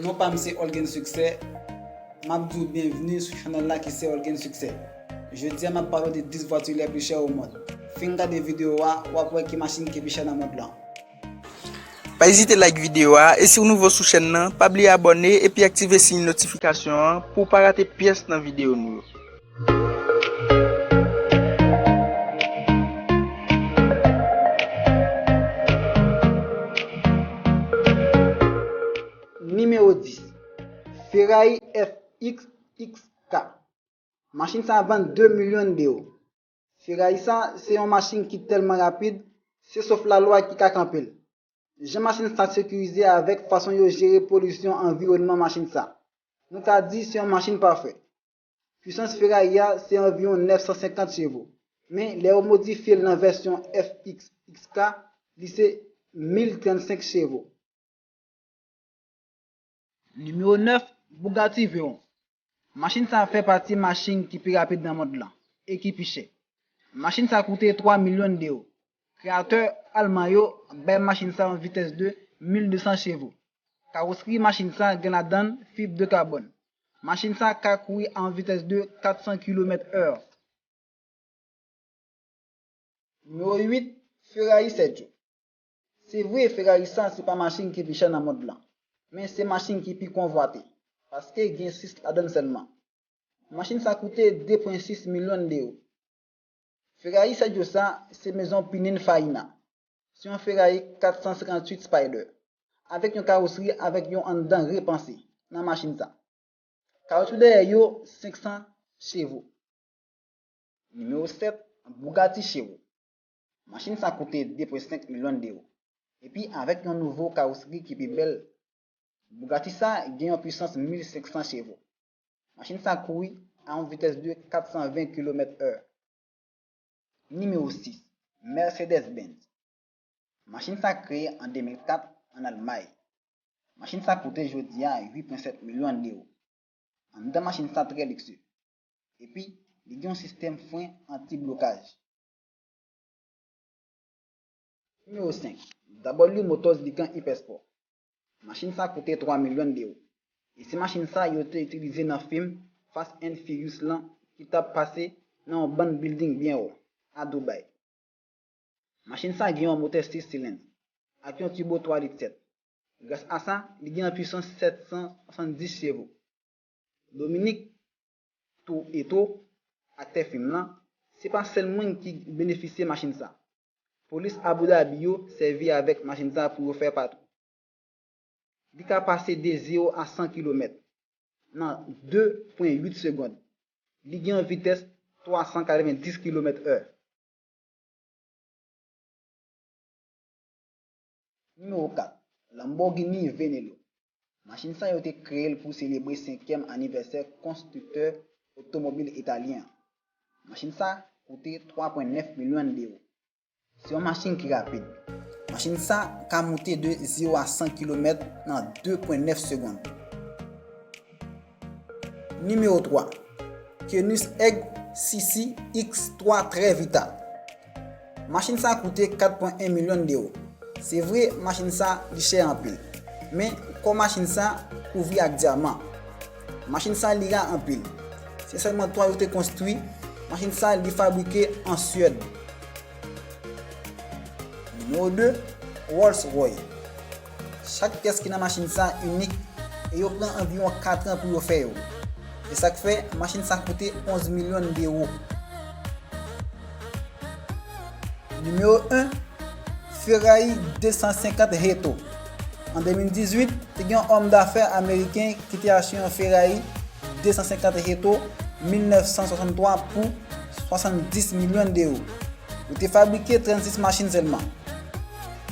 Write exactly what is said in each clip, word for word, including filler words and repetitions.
Non pa m se Olgen Succès. M ap di w byenvni sou chanèl la ki se Olgen Succès. Jodi a m ap pale w de dis voitures les plus chères au monde. Fin gade videyo a, w ap wè ki machin ki pi chè nan mond lan. Pa ezite like videyo a, e si w nouvo sou chèn nan, pa bliye abòne epi aktive siy notifikasyon an pou w pa rate pyès nan videyo nou yo. Nimewo dis, Ferrari F X X K. Machin sa vann de milyon de ewo. Ferrari sa se yon machin ki tèlman rapid, se sof lalwa ki ka kanpe l. Jan machin sa sekirize avèk fason yo jere polisyon anviwònman machin sa. Nou ka di se yon machin pafè. Pwisans Ferrari a se anviwon nèf san senkant chevo, men lè yo modifye l nan vèsyon F X X K, li se mil trannsenk chevo. Nimewo nèf, Bugatti Veyron. Machin sa fè pati machin ki pi rapid nan mond lan e ki pi chè. Machin sa koute twa milyon de ewo. Kreyatè alman yo bay machin sa yon vitès de mil de san chevo. Kawosri machin sa gen ladan l fib de kabòn. Machin sa ka kouri a yon vitès de kat san kilomèt è. Nimewo uit, Ferrari Sergio. Se vre, Ferrari sa se pa machin ki pi chè nan mond lan, men se machin ki pi konvwate, paske gen sis ladan l sèlman. Machin sa koute de pwen sis milyon de ewo. Ferrari Sergio sa se mezon Pininfarina. Se yon Ferrari kat san senkantuit Spider, avèk yon kawosri avèk yon anndan repanse nan machin sa. Kawoutchou dèyè yo senk san chevo. Nimewo sèt, Bugatti Chiron. Machin sa koute de pwen senk milyon de ewo. Epi avèk yon nouvo kawosri ki pi bèl, Bugatti sa gen yon pwisans mil senk san chevo. Machin sa kouri a yon vitès de kat san ven kilomèt è. Nimewo sis, Mercedes-Benz. Machin sa kreye an de mil kat an Almay. Machin sa koute jodi a uit pwen sèt milyon de ewo. Anndan machin sa trè likse. Epi, li gen yon sistèm fren anti-blokaj. Nimewo senk, W Motors Lykan Hypersport. Machin sa koute twa milyon de ewo. E se machin sa yo te itilize nan fim Fast and Furious lan ki t ap pase nan yon bann bilding byen wo a Dubai. Machin sa gen yon motè sis silenn ak yon tibo twa lit sèt. Gras a sa, li gen yon pwisans sèt san swasanndis chevo. Dominique Toretto, aktè fim lan, se pa sèl moun ki benefisye machin sa. Polis Abu Dhabi yo sèvi avèk machin sa pou yo fè patwouy. Li ka pase de zewo a san kilomèt nan de pwen uit segonn. Li gen yon vitès twa san katrevenndis kilomèt è. Nimewo kat, Lamborghini Veneno. Machin sa yo te kreye l pou selebre senkyèm anivèsè konstriktè otomobil italyen an. Machin sa koute twa pwen nèf milyon de ewo. Se yon machin ki rapid. Machin sa ka moute de zewo a san kilomèt nan de pwen nèf segonn. Nimewo twa, Koenigsegg C C X twa Trevita. Machin sa koute kat pwen en milyon de ewo. Se vre, machin sa li chè anpil. Men, kò machin sa kouvri ak dyaman. Machin sa li ra anpil. Se sèlman twa yo te konstwi. Machin sa li fabrike an Suèd. Nimewo de, Rolls Royce. Chak pyès ki nan machin sa inik e yo pran anviwon kat an pou yo fè yo. Se sa k fè machin sa koute onz milyon de ewo. Nimewo en, Ferrari de san senkant Ghetto. An de mil dizuit, te gen yon òm dafè ameriken ki te achte yon Ferrari de san senkant Ghetto mil nèf san swasanntwa pou swasanndis milyon de ewo. Yo te fabrike trannsis machin sèlman.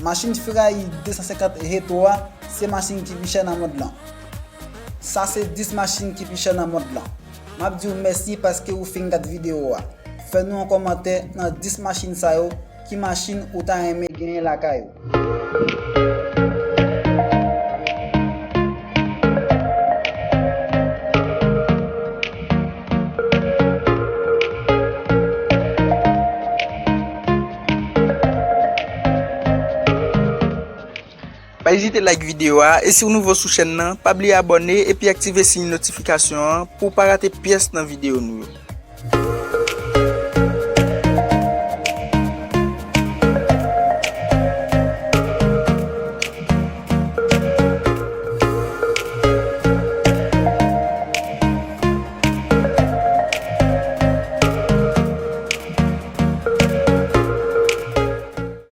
Machin Ferrari de san senkant Ghetto a se machin ki pi chè nan mond lan. Sa se dis machin ki pi chè nan mond lan. M ap di w mèsi paske ou fin gad videyo a. Fè nou yon kòmantè nan dis machin sa yo, ki machin ou ta renmen genyen lakay ou? Pa Vizite like videyo a, e si w nouvo sou chèn nan, pa bliye abòne epi aktive siy notifikasyon an pou w pa rate pyès nan videyo nou yo.